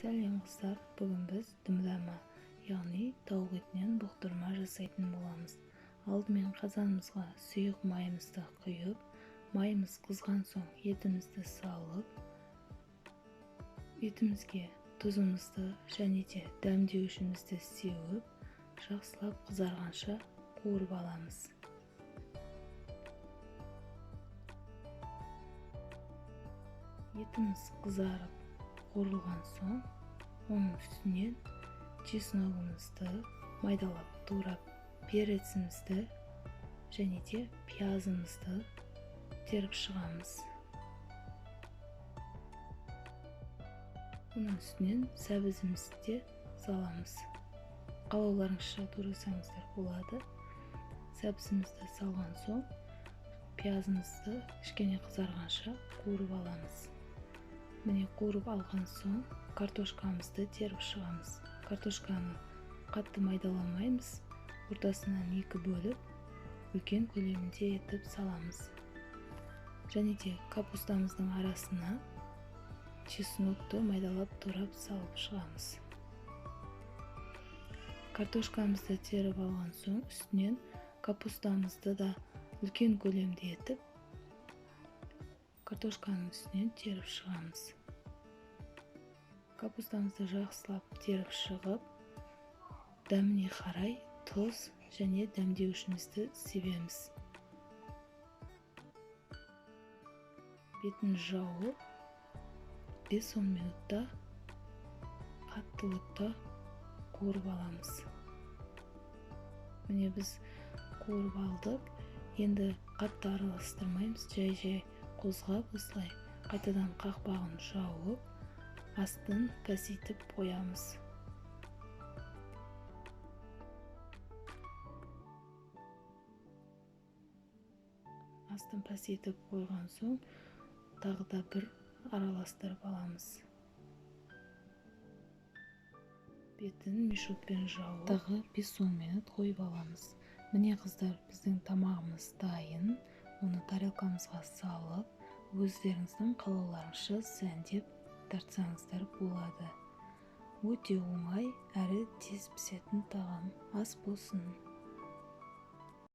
Сәлем қыздар, бүгін біз дымдама, яғни тауық етінен бұқтырма жасайтын боламыз. Алдымен қазанымызға сұйық майымызды құйып, майымыз қызған соң етімізді салып, етімізге тұзымызды және де дәмдеуішімізді сеуіп, жақсылап қызарғанша қуырып аламыз. Етіміз қызарып қуырылған соң, оның үстінен чесногымызды майдалап турап, перецімізді және де пиязымызды теріп шығамыз. Оның үстінен сәбізімізді де саламыз. Қалауларыңызша турасаңыздар болады. Сәбізімізді салған соң, пиязымызды кішкене қызарғанша қуырып аламыз. Міне, қуырып алған соң картошкамызды теріп шығамыз. Картошканы қатты майдаламаймыз, ортасынан екі бөліп, үлкен көлемінде етіп саламыз. Және де капустамыздың арасына чеснокты майдалап турап салып шығамыз. Картошкамызды теріп алған соң, үстінен капустамызды да үлкен көлемде етіп, картошканың үстінен теріп шығамыз. Капустамызды жақсылап теріп шығып, дәміне қарай тұз және дәмдеуішімізді себеміз. Бетін жауып, 5-10 минутта қатты отта қуырып аламыз. Міне, біз қуырып алдық. Енді қатты араластырмаймыз, жай-жай қозғап, осылай қайтадан қақпағын жауып, астын пәсейтіп қоямыз. Астын пәсейтіп қойған соң, тағы да бір араластырып аламыз. Бетін мешокпен жауып, тағы 5-10 минут қойып аламыз. Міне, қыздар, біздің тамағымыз дайын. Оны тарелкамызға салып, өздеріңіздің қалауларыңызша сәндеп тартсаңыздар болады. Өте оңай әрі тез пісетін тағам. Ас болсын.